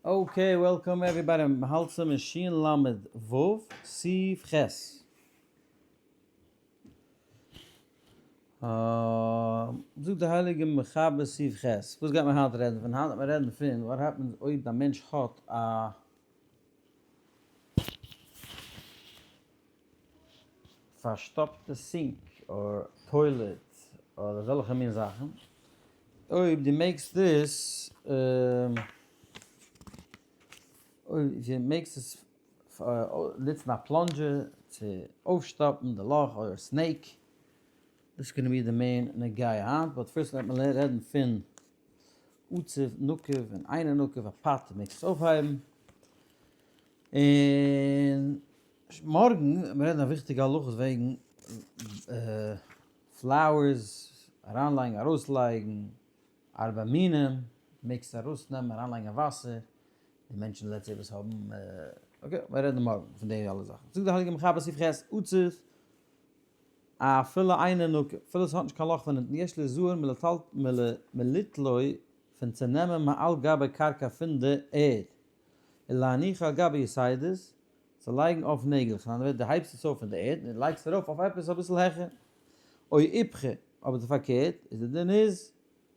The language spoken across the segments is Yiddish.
Okay, welcome everybody, מ'האלט צום אין שין למד ו', סעיף ח'. זאגט די הייליגע מחבר סעיף ח', וואס גייט מען היינט רעדן פון? היינט וועט מען רעדן פון what happens אויב א מענטש האט א פארשטאפטע sink אדער toilet אדער אזעלכע מין זאכן, אויב דו מעגסט עס אויב דו מעגסט עס נוצן א plunger צו אויפשטאפן די לאך אדער snake, דאס איז gonna be די main נוגע היינט, but first וועט מען רעדן פון עצוב נקוב און אינו נקוב, א pot מעגסט עס אויפהייבן, און מארגן וועט מען רעדן א וויכטיגע הלכות וועגן flowers, אריינלייגן ארויסלייגן, ארבע מינים, מעגסט ארויסנעמען אריינלייגן אין וואסער, די מענטשן let's say וואס האבן, okay מיר רעדן מארגן פון די אלע זאכן. זאגט די הייליגע מחבר סעיף ח', עצוב אפילו אינו נקוב, אפילו עס האט נישט קיין לאך פון אונטן, יש ליזהר מליטלו פון צו נעמען מעל גבי קרקע פון די ערד, ולהניחו על גבי יתדות, צו לייגן אויף נעגלעך, אין אנדערע ווערטער דו הייבסט עס אויף פון די ערד און לייגסט ארויף אויף עפעס אביסל העכער, או איפכא, אבער די פארקערט איז די דין איז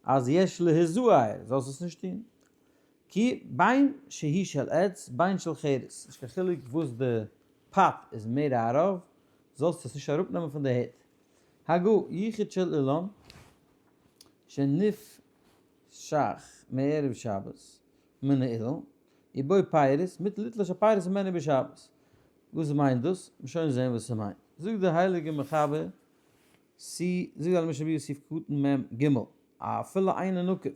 אז יש להיזהר, זאלסט עס נישט טון, כי בין שהיא של עץ בין של חרס, נישט קיין חילוק וואס די pot איז מער ארויף, זאלסטו עס נישט אראפנעמען פון די ערד. הגה, יחוד של אילן שנפשך מערב שבת מן האילן, ובו פירות, מותר ליטול הפירות ממנו בשבת. וואס מיינט דאס? מ'וועט שוין זען וואס ס'מיינט. זאגט דער הייליגער מחבר סי', זאגט דער משנה ברורה סעיף קטן מ ג, אפילו אינו נקוב,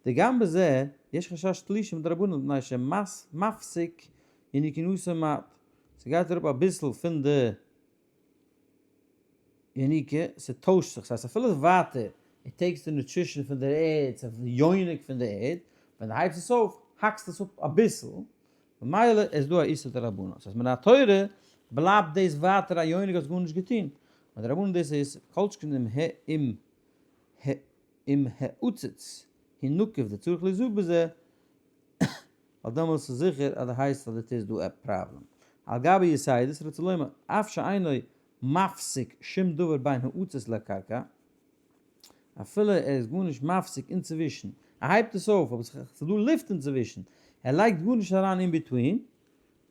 דגם בזה יש חשש תלישה מדרבנן מפני שמפסיק יניקינותו מעט, ס'גייט אראפ אביסל פון די יניקה, ס'טוישט זיך, ס'הייסט אפילו ווייטער, it takes די nutrition פון דער ערד, ס'איז יונק פון דער ערד, ווען דו הייבסט עס אויף, האקסט עס אפ אביסל, ממילא איז דא א איסור דרבנן, ס'הייסט מן התורה בלייבט דאס ווייטער א יונק האסט גארנישט געטון, מדרבנן דאס איז כל שכן אם אם העציץ הוא נקוב דצריך ליזהר בזה, ווייל דעמאלס איז זיכער אז די הייסט אז די טוסט דא א פראבלעם. על גבי יתדות רוצה לומר אף שאינו מפסיק שום דבר בין העציץ לקרקע, אפילו ער איז גארנישט מפסיק אינצווישן, ער הייבט עס אויף אבער ס'איז דא לופט אינצווישן, ער לייגט גארנישט אריין in between,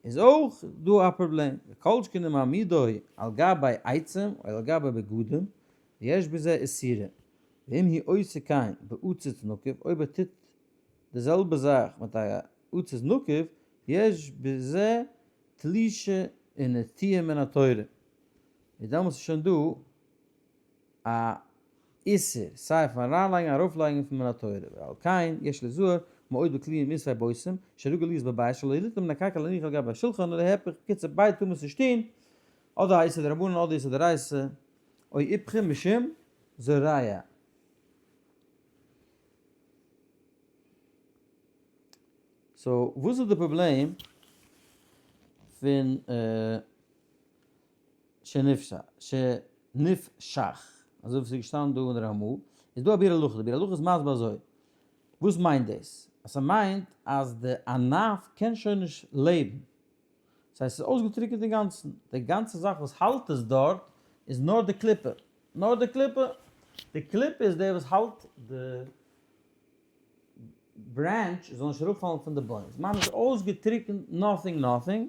איז אויך דא א פראבלעם, וכל שכן אם מעמידו על גבי עצים או על גבי בגדים, ויש בזה איסורא, ואם הוא עושה כן בעציץ נקוב, אויב ער טוט די זעלבע זאך מיט א עציץ נקוב, יש בזה תלישה און נטיעה מן התורה, איז דעמאלטס איז שוין דא א איסור סיי פון אריינלייגן ארויפלייגן פון מן התורה, ועל כן יש לזהר מאוד בכלי מעשרי בושם שרגיל להיות בבית שלא יליטם מן הקרקע להניח על גבי השולחן ולהיפך, בקיצור ביידע טאר מען עס נישט טון, אדער א איסור דרבנן אדער איסור דאורייתא, או איפכא משום זורע. So וואס איז די פראבלעם פון שנפשך, אזוי ווי ס'איז געשטאנען דא אין די רמ"א, איז דא א ביאור הלכה, די ביאור הלכה איז מסביר אזוי, וואס מיינט דאס? אז ס'מיינט אז די ענף קען שוין נישט לעבן, ס'הייסט ס'איז אויסגעטריקענט אינגאנצן, די גאנצע זאך וואס האלט עס דארט איז נאר די קליפה, נאר די קליפה, די קליפה איז די וואס האלט די branch זאל נישט אראפפאלן פון די בוים, ס'איז ממש אויסגעטריקענט nothing nothing,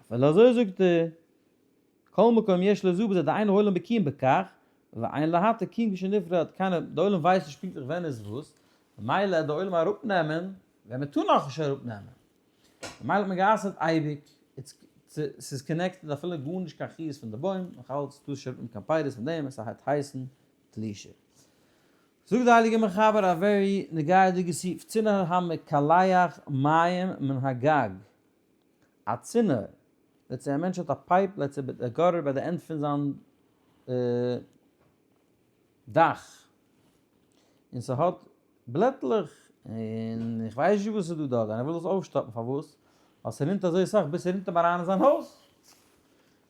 אפילו אזוי זאגט ער, כל מקום יש לזהר בזה דאין העולם בקיאים בכך, ואין להתיר כי אם כשנפרד, קיינער, די עולם ווייסט נישט פונקטליך ווען איז וואס, ממילא די עולם אראפנעמען ווען מען טאר נאכנישט אראפנעמען, ממילא האט מען גע'אסר'ט אייביג, ס'איז connected אפילו גארנישט קיין חיות פון די בוים, נאכאלץ טאר נישט אראפנעמען קיין פירות פון דעם, עס העט הייסן תלישה. זאגט די הייליגע מחבר א very נוגע'דיגע סעיף, צינור המקלח מים מן הגג, א צינור, let's say א מענטש האט א pipe, let's say די gutter ביי די end פון זיין דאך, און ס'האט בלעטלעך, און איך ווייס נישט וואס איז דא דארט, און ער וויל עס אויפשטאפן, פארוואס? ווייל ס'רינט אזוי סאך ביז ס'רינט אים אריין אין זיין הויז.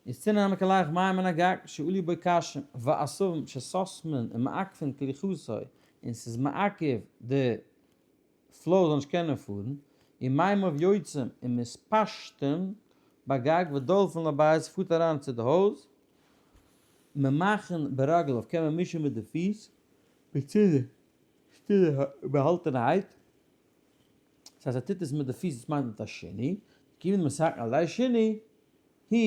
איז צינור המקלח מים מן הגג שעלו בו קשים ועשבים שסותמין ומעכבין קליחתו, און ס'איז מעכב די flow זאל נישט קענען פארן. ומימיו יוצאים ומתפשטים בגג ודולפין לבית פארט אריין צו די הויז, ממחין ברגליו קען מען מישן מיט די פיס, בצנעה שטילע באהאלטענערהייט, דאס הייסט ער טוט עס מיט די פיס דאס מיינט מיט א שינוי, כיוון דמתקן על ידי שינוי הוא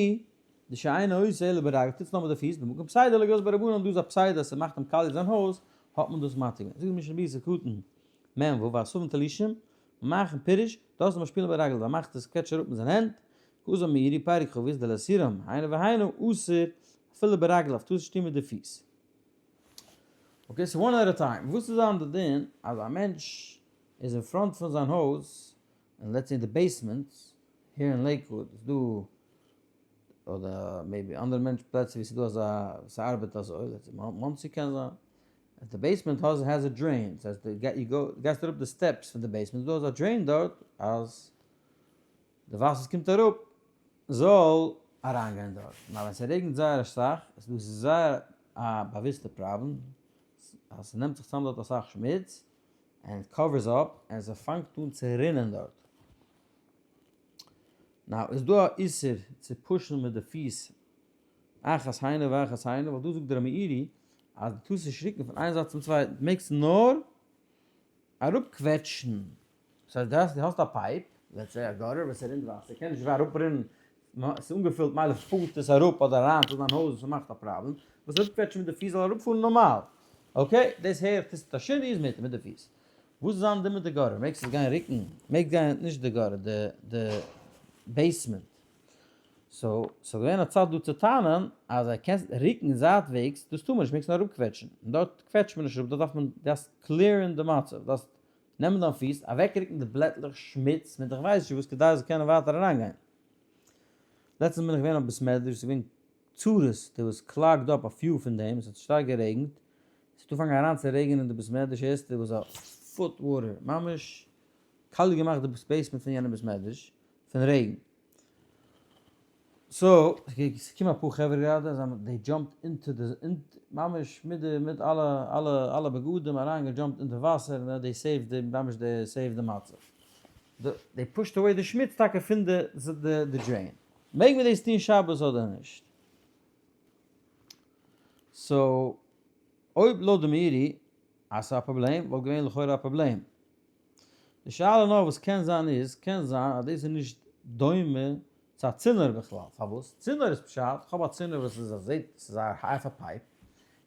דשאינו עושה אלא ברגליו טוט עס נאר מיט די פיס, במקום פסידא לא גזרו ביה רבנן דא איז א פסידא אז ס'מאכט אים קאליע זיין הויז האט מען דאס מתיר געווען, זאגט די משנה ברורה סעיף קטן מ ו ועשבין תלושים ממחין פירוש, דאס איז משפילין ברגליו ער מאכט עס קוועטש אראפ מיט זיין הענט, כזו מאירי פרק חבית דלסירם היינו והיינו אסור אפילו ברגליו טארסט נישט טון מיט די פיס. okay so one at a time, וואס איז זיין די דין אז א מענטש איז אין front פון זיין הויז, און let's say אין די basement, here אין לעיקוואוד איז דא, אדער maybe אנדערע מענטש פלעצער ווי ס'איז דא אזא, ס'ארבעט אזוי, let's say מאנסי קען זיין, אז די basement has has a drain, דאס הייסט דו גייסט אראפ די steps פון די basement איז דא אזא drain דארט אז די וואסער וואס קומט אראפ זאל אריינגיין דארט. נאר ווען ס'רעגנט זייער אסאך איז דאס זייער א באוויסטע פראבלעם אז ס'נעמט זיך צאם דארט אסאך שמוץ and it covers up און ס'פאנגט אן צו רינען דארט. now איז דא א איסור צו push ן מיט די פיס אחת הנה ואחת הנה ווייל דא זאגט דער מאירי אז דו טארסט נישט רוקן פון איין זייט צום צווייטן דו מעגסט נאר אראפקוועטשן. סאו דו האסט א pipe, let's say א gutter וואס ס'רינט וואסער, קען נישט אראפרינען, ס'איז אנגעפילט מילא פארט עס אראפ אדער אריין צו דיין הויז און ס'מאכט א פראבלעם, וואס אראפקוועטשן מיט די פיס זאל אראפפארן נארמאל, okay דאס הער איך טוסט א שינוי איז מיט מיט די פיס. וואס איז זיין דין מיט די gutter? מעגסט עס גיין רוקן? מעגסט גיין נישט די gutter די די basement. so ס'איז געווען א צד דא צו טענה'ן אז ער קען רוקן זייטוועגס, דאס טאר מען נישט, מעגסט נאר אראפקוועטשן, און דארט קוועטשט מען נישט אראפ, דארט דארף מען דארפסט clear ן די מצב, דארפסט נעמען דיין פיס, אוועקרוקן די בלעטלעך שמוץ מיט איך ווייס נישט וואס כדי עס זאל קענען ווייטער אריינגיין. לעצטנס בין איך געווען אויף בית מדרש, ס'איז געווען צרות, there was clogged up א few פון דעם, עס האט שטארק גערעגנט, עס האט אנגעפאנגען אריין צו רעגענען אין די בית מדרש, הערסט there was a foot water, ממש קאליע געמאכט די basement פון יענע בית מדרש פון רעגן. so, ס'קומען אפאר חברה גראדע, זיי האבן they jumped into the, ממש מיט די מיט אלע אלע אלע בגדים אריין גע jump ט אין די וואסער און they saved די ממש they saved די מצב. they pushed away די שמוץ טאקע פון די די drain. מעג מען דאס טון שבת אדער נישט? so, אויב לויט די מאירי אז ס'איז א פראבלעם, וואלט געווען לכאורה א פראבלעם. די שאלה נאר וואס קען זיין איז, קען זיין אז דאס איז נישט דומה צו א צינור בכלל, פארוואס? צינור איז פשט, איך האב א צינור וואס איז א זעט ס'איז א half א pipe,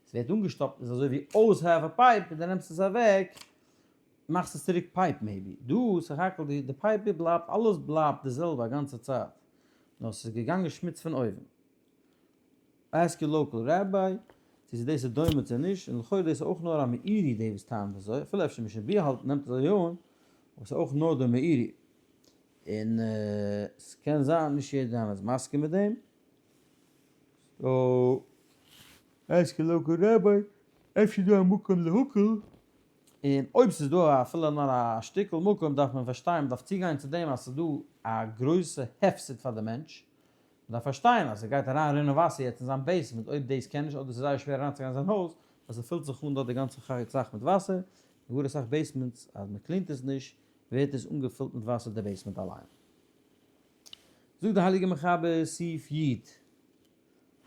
ס'ווערט אנגעשטאפט איז אזוי ווי אויס half א pipe און די נעמסט עס אוועק מאכסט עס צוריק pipe maybe, דא סך הכל די די pipe בלייבט אלעס בלייבט די זעלבע א גאנצע צייט, נאר ס'איז געגאנגען שמוץ פון אויבן. ask your local rabbi צו ס'איז דאס איז דומה צו נישט, און לכאורה דאס איז אויך נאר א מאירי די וואס טענה'ט אזוי, אפילו אפשר משנה ברורה האלט נעמט אזוי אן, אבער ס'איז אויך נאר די מאירי, און ס'קען זיין נישט יעדער איינער איז מסכים מיט דעם, so ask your local rabbi, אפשר איז דא א מקום להקל, און אויב ס'איז דא אפילו נאר א שטיקל מקום דארף מען פארשטיין, מ'דארף צוגיין צו דעם אז ס'איז דא א גרויסע הפסד פאר די מענטש, מ'דארף פארשטיין אז ס'גייט אריין רינען וואסער יעצט אין זיין basement אויב דאס קען נישט אדער ס'איז זייער שווער אריינצוגיין אין זיין הויז ווייל ס'פילט זיך אן דארט די גאנצע זאך מיט וואסער, און גאר אסאך basements אז מ'clean ט עס נישט ווערט עס אנגעפילט מיט וואסער די basement אליין. זאגט די הייליגע מחבר סעיף י,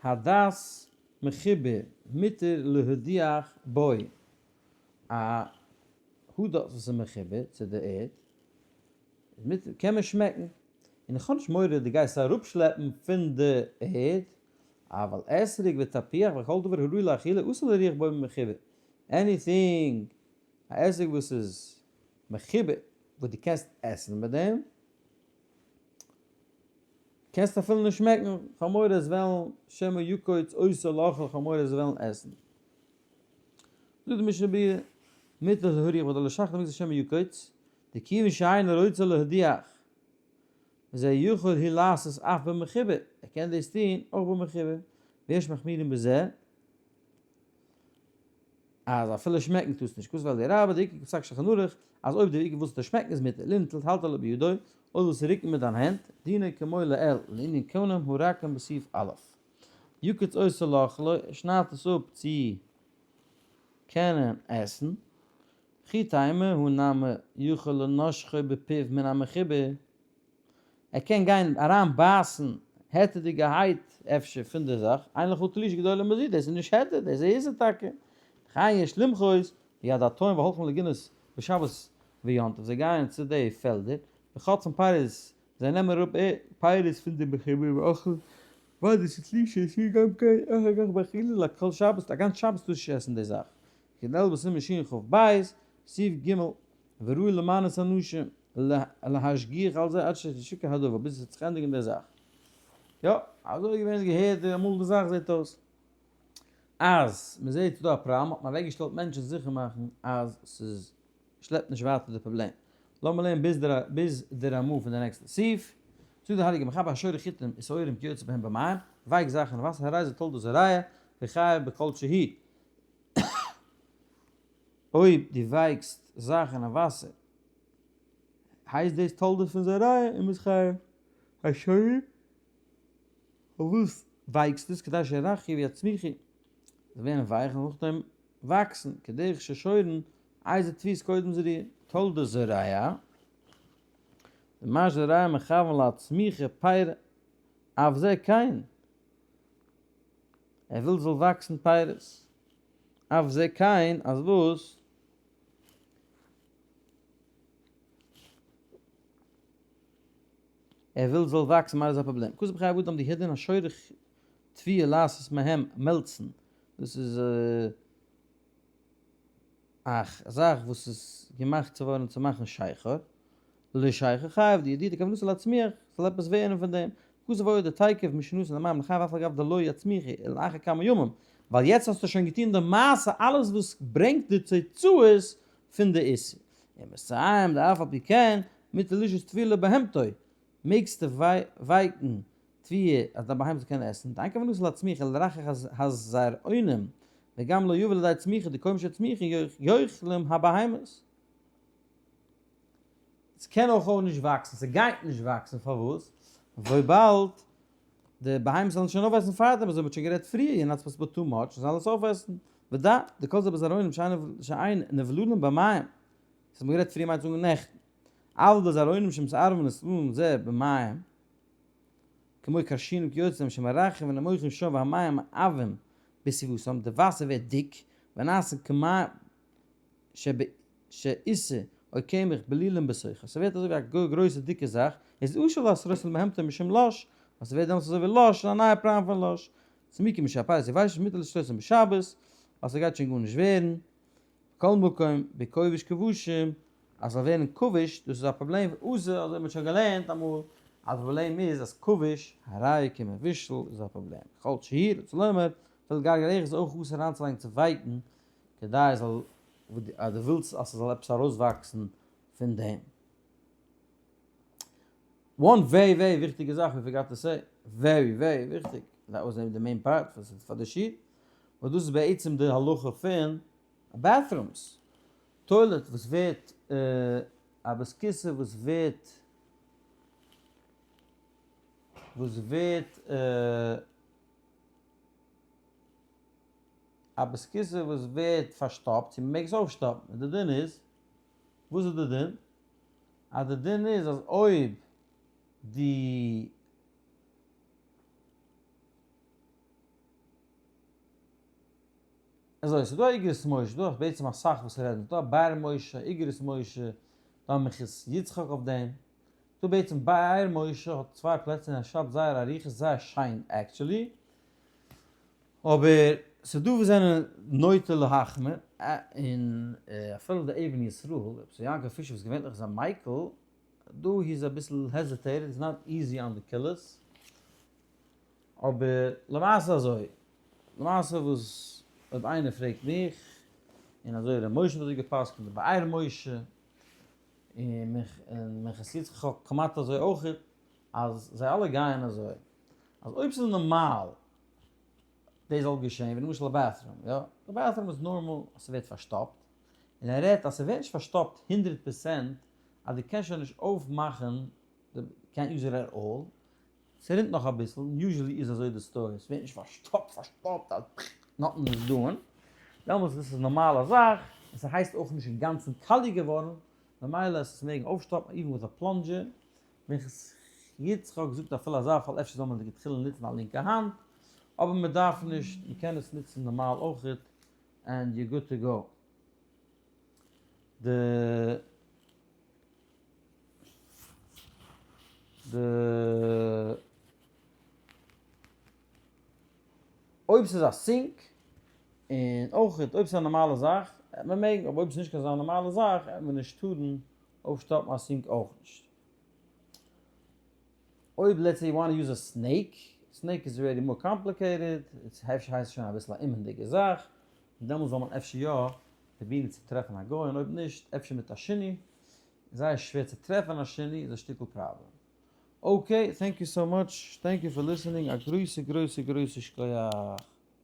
הדס מחובר מותר להדיח בו, א הדס וואס איז מחובר צו די ערד איז מותר קען מען שמעקן, און איך האב נישט מורא דו גייסט אראפשלעפן פון די ערד, אבל אתרוג ותפוח וכל דבר הראוי לאכילה אסור להריח בו במחובר, anything א אתרוג וואס איז מחובר וואס דו קענסט עסן מיט דעם, קענסט אפילו נישט שמעקן, כ'האב מורא עס וועלן שמא יקוץ אותו לאכול, כ'האב מורא זיי וועלן עסן. זאגט די משנה ברורה, מותר להריח בו דלא שחט שמא יקוץ, דכיוון שאינו רוצה להדיח, וזה יכול הוא לעשות אף במחובר, ער קען דאס טון אויך במחובר, ויש מחמירים בזה, אז אפילו שמעקן טארסטו נישט, כתב אלי' רבה, די עיקר פסק שלחן ערוך, אז אויב די עיקר ווילסטו שמעקן איז מותר, לינטל טלטלה בידו, אויב ווילסטו רוקן מיט דיין הענט, דינו כמו לעיל, לענין קנים הרכים בסעיף א'. יקוץ אותו לאכלו, ער שניידט עס אפ צו קענען עסן. וכי תימא הא נמי יכול לנשכו בפיו מן המחובר, ער קען גיין אריין בייסן היתר'דיגערהייט אפשר פון די זאך, אין לך תלישה גדולה מזו, דאס איז נישט היתר, דאס איז איסור טאקע. וכן יש למחות ביד הטועים והולכים לגינות בשבת ויום טוב, זיי גייען צו די פעלדער, וחוטפים פירות, זיי נעמען אראפ פירות פון די מחובר ואוכלים, ווייל דאס איז תלישה, עס איז גם כן אחר כך באכילה לכל שבת, א גאנץ שבת טארסטו נישט עסן די זאך. כנל בסימן שכ"ב, סעיף ג', וראוי למנות אנשים להשגיח על זה עד שישקע הדבר, ביז עס וועט זיך ענדיגן די זאך. יא, אזוי איז געווען געהערט די אמאל די זאך זעט אויס אז מען זעט ס'איז דא א פראבלעם האט מען אוועק געשטעלט מענטשן זיכער מאכן אז ס'איז שלעפט נישט ווייטער די פראבלעם. לאמיר לערנען ביז די ביז די רמא פון די נעקסטע סעיף. זאגט דער הייליגער מחבר השורה חיטים ושעורים כיוצא בהם במים, ווייק זאכן אין וואסער הרי זה תולדות זורע וחייב בכל שהיא. אויב דו ווייקסט זאכן אין וואסער הייסט דאס תולדות פון זורע און מ'איז חייב. השורה פארוואס ווייקסטו עס? כדי שירכו ויצמיחו, זיי ווערן ווייך און נאכדעם וואקסן, כדרך ששורין איזה תבואות קודם זריעה. תולדות זורע, דמה שזורע מכוון להצמיח פירות אף זה כן, ער וויל ס'זאל וואקסן פירות, אף זה כן אז וואס? ער וויל ס'זאל וואקסן מיינט איז א פראבלעם. כתוב בחיי אדם די הדין השורש תביעה לעשות מהם מלצן, דאס איז א זאך וואס איז געמאכט צו ווארן צו מאכן שכר, לשכר חייב די ידיעה כוונתו להצמיח, ס'זאל עפעס ווערן פון דעם, כתוב עוד תיכף משנתן למים לחייב אף על גב דלא יצמיחו אלא אחר כמה ימים, ווייל יעצט האסטו שוין געטון די מעשה אלעס וואס ברענגט די תוצאות פון די איסור. ומסיים דאף על פי כן מותר לשתות תבואה לבהמתו, מעגסטו ווייקן תבואה אז דיין בהמה זאל קענען עסן, דאין כוונתו להצמיח אלא לרכך הזרעונים, וגם לא יבא לידי צמיחה דקודם שיצמיחו יאכלום הבהמות. ס'קען אויך אויך נישט וואקסן, ס'גייט נישט וואקסן, פארוואס? וויבאלד די בהמות זאלן שוין אויפעסן פארדעם, אזוי ווי מ'האט שוין גערעדט פריער, you're not supposed to put too much, זאלן עס אויפעסן, ודע, דכל זה בזרעונים שאין נבללים במים, וואס מ'האט גערעדט פריער מיינט זאגן נעכטן, אבל בזרעונים שמתערבין נסללים זה במים, כמו כרשינים כיוצא שמרככים ונמוכים שם והמים עבים בסביבתם, די וואסער ווערט דיק, ונעשין כמים שעיסה או קמח בלולים בתוכה, ס'ווערט אזוי ווי א גרויסע דיקע זאך, איז אסור להשרותן לבהמתו משום לש, ווייל ס'ווערט דעמאלטס אזוי ווי לש, און א נייע פראבלעם פון לש. סמוכים משהפירות יבשות מותר לשתותם בשבת, ווייל ס'גייט שוין גארנישט ווערן. בכל מקום, בכובש כבושים, אז ס'זאל ווערן כבוש, דאס איז א פראבלעם פון אסור, אזוי האט מען שוין געלערנט אמאל, אז די פראבלעם איז אז כבוש, הרי כמבושל, איז א פראבלעם. כל שהיא, רצה לומר, אפילו גרגר אחד איז אויך אסור אריינצולייגן צו ווייקן, כדי עס זאל, אז דו ווילסט אז ס'זאל עפעס ארויסוואקסן פון דעם. one very very וויכטיגע זאך we forgot to say, very very וויכטיג, that was the main part פאר די שיעור, וואס דאס איז בעצם די הלכה פון bathrooms, toilet וואס ווערט א בית כסא וואס ווערט וואס ווערט א בית כסא וואס ווערט פארשטאפט צו מ'מעג עס אויפשטאפן, און די דין איז, וואס איז די דין? אז די דין איז אז אויב די אזוי, ס'איז דא א אגרות משה, דא בעצם אסאך וואס רעדן, ס'איז דא א באר משה, אגרות משה, דא א מנחת יצחק אויף דעם, דא בעצם באר משה האט צוויי פלעצער און ער שרייבט זייער אריכות, זייער שיין actually, אבער ס'איז דא וואס זענען נוטה להחמיר, און אפילו די אבן ישראל, רבי יעקב פישער וואס געווענליך איז א מיקל, דא he איז אביסל hesitated, it's not easy on די קולות, אבער למעשה אזוי, למעשה וואס אויב איינער פרעגט מיך, און אזוי ר' משה האט אזוי גע'פסק'נט, די באר משה, און מנחת יצחק כמעט אזוי אויכעט, אז זיי אלע גייען אזוי, אז אויב ס'איז נארמאל דאס זאל געשען, ווי למשל א bathroom, יא, די bathroom איז נארמאל אז ס'ווערט פארשטאפט, און ער רעדט אז ס'ווערט נישט פארשטאפט 100% אז דו קענסט שוין נישט אויפמאכן, דו קענט use it at all, ס'רינט נאך אביסל, usually איז אזוי די story, ס'ווערט נישט פארשטאפט פארשטאפט אז nothing is doing, דעמאלטס דאס איז נארמאלע זאך, און ס'הייסט אויך נישט אינגאנצן קאליע געווארן, ממילא עס איז מעגן אויפשטאפן even with a plunger. מנחת יצחק זאגט אפילו אזא פאל אפשר זאל מען לכתחילה נוצן א לינקע האנט, אבער מען דארף נישט, מען קען עס נוצן נארמאל אויכעט, and you're good to go. די די אויב ס'איז א sink, און אויכעט אויב ס'איז א נארמאלע זאך, העט מען מעגן, אבער אויב ס'איז נישט קיין אזא נארמאלע זאך, העט מען נישט טארן אויפשטאפן א sink אויך נישט. אויב let's say you want use a snake, snake איז already more complicated, אפשר הייסט עס שוין אביסל א אומהנדיגע זאך, און דעמאלטס זאל מען אפשר יא פרובירן צו טרעפן א גוי, און אויב נישט, אפשר מיט א שינוי, זייער שווער צו טרעפן א שינוי, איז א שטיקל פראבלעם. okay, thank you so much, thank you for listening, א גרויסע גרויסע גרויסע שכוח.